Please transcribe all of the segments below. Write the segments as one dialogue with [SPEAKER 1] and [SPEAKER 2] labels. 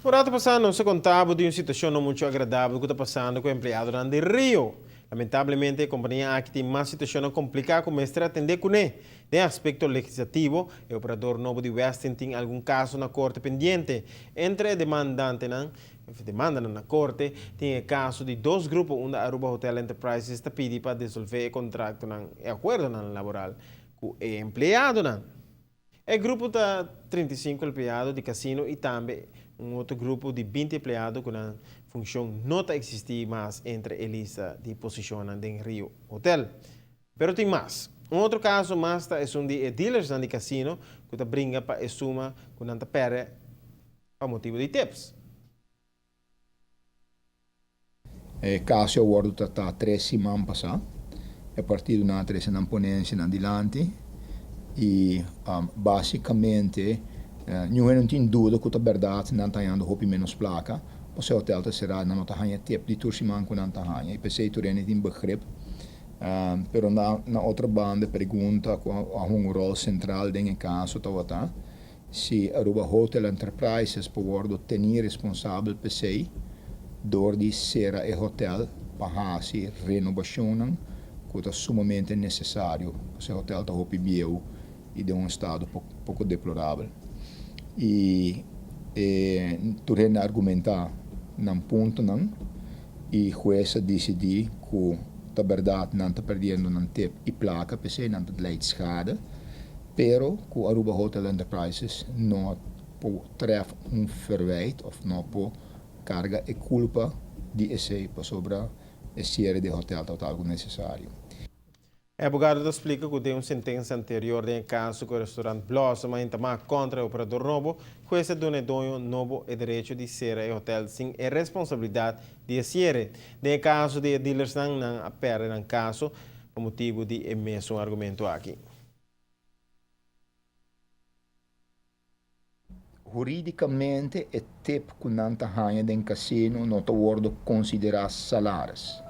[SPEAKER 1] Un rato pasá nos a konta bo di un situashon no muchu agradabel ku ta pasando ku empleadonan di Rio. Lamentablemente e kompania aki tin mas situashonnan kompliká ku mester atendé kuné. Den aspekto legislativo, e operador nobo di Westin tin algun kaso na korte pendiente. Entre e demandantenan, of demandanan na korte, tin e kaso di dos grupo unda Aruba Hotel Enterprises ta pidi pa desolvé e kontraktonan, e akuerdonan laboral ku e empleadonan. E grupo ta 35 empleado di casino y tambe un otro grupo di 20 empleado cu nan funcion no ta existi mas entre e lista di posicionnan den Rio Hotel. Pero tin mas. Un otro caso mas ta esun di e dealersnan di casino cu ta bringa pa e suma cu nan ta perde pa motibo di tips.
[SPEAKER 2] E kaso a wòrdu tratá tres siman pasá. E partidonan a trese nan ponensianan dilanti i básikamente niun hende no tin duda ku ta bèrdat nan ta hañando hopi ménos plaka pasobra e hotèl ta será, nan no ta haña tep di tur siman ku nan ta haña i p'esei tur hende tin begrip. Pero na otro banda e pregunta ku a hunga un ròl sentral den e kaso tabata Si Aruba Hotel Enterprises por wordo teni responsabel p'esey dor di sera e hotel pa haci renobacionnan cu ta sumamente necesario pasobra e hotel ta hopi bieu y den un estado poco deplorabel. Y e tur hende a argumenta nan puntonan y hues a dicidi cu ta berdad nan ta perdiendo nan tip y placa p'esey nan ta dleit schade. Pero ku Aruba Hotel Enterprises no por trèf un verwijt òf no por karga e kulpa di esei pasobra e siere di e hotèl tabata algu nesesario.
[SPEAKER 1] E abogado ta splika ku den un sentensia anterior den e kaso ku e restaurant Blossom a entamá kontra e operador nobo, hues a duna e doño nobo e derecho di sera e hotèl sin e responsabilidat di e siere. Den e kaso di e dealersnan, nan a pèrdè nan kaso pa motibu di e mesun argumento aki.
[SPEAKER 2] Hurídikamente e tip ku nan ta haña den kasino no ta wòrdu konsiderá salaris.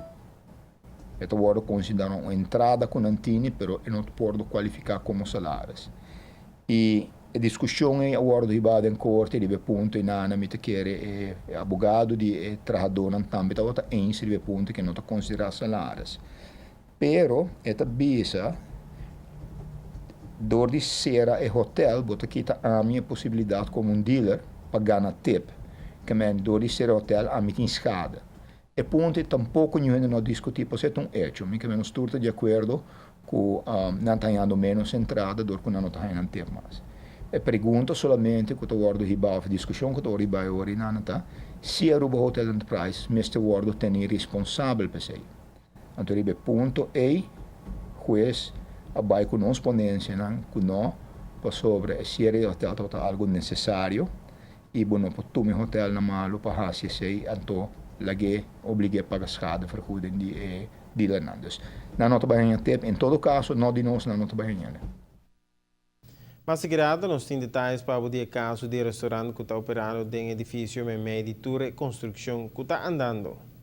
[SPEAKER 2] E ta wòrdu konsiderá un entrada ku nan tini pero e no ta wòrdu kualifiká komo salaris. I e diskushon ei a wòrdu hibá den korte riba e punto i nana mi ta kere e abogado di e trahadónan tambe tabata eens riba e punto ku e no ta konsiderá salaris. Pero e ta bisa, Dor di sera e hotel bo ta kita ami e posibilidat komo un dealer pa gana tip. Ke men dor di sera e hotel ami tin skade. E punto ei tampoko niun hende no a diskutí pasobra e ta un echo. Mi ke men nos tur ta di akuerdo ku nan ta hañando ménos entrada dor ku nan no ta haña nan tip mas. E pregunta solamente ku ta wòrdu hibá òf e diskushon ku ta wòrdu hibá e ora ei nan ta si Aruba Hotel Enterprises mester wòrdu tení responsabel pa esei. Anto riba e punto ei hues a bai ku nos ponensianan ku no pasobra e siere di hotel tabata algu nesesario i bo no por tuma e hotel na malu pa hasi esei anto lag'é oblig'é paga schadevergoeding di e dealernan. Dus nan no ta bai haña tep, en todo kaso no di nos nan no ta bai haña.
[SPEAKER 1] Mas sigrado nos tin detayes pa bo di e kaso di e restaurant ku ta operando den edifisio meimei di tur e konstrukshon ku ta andando.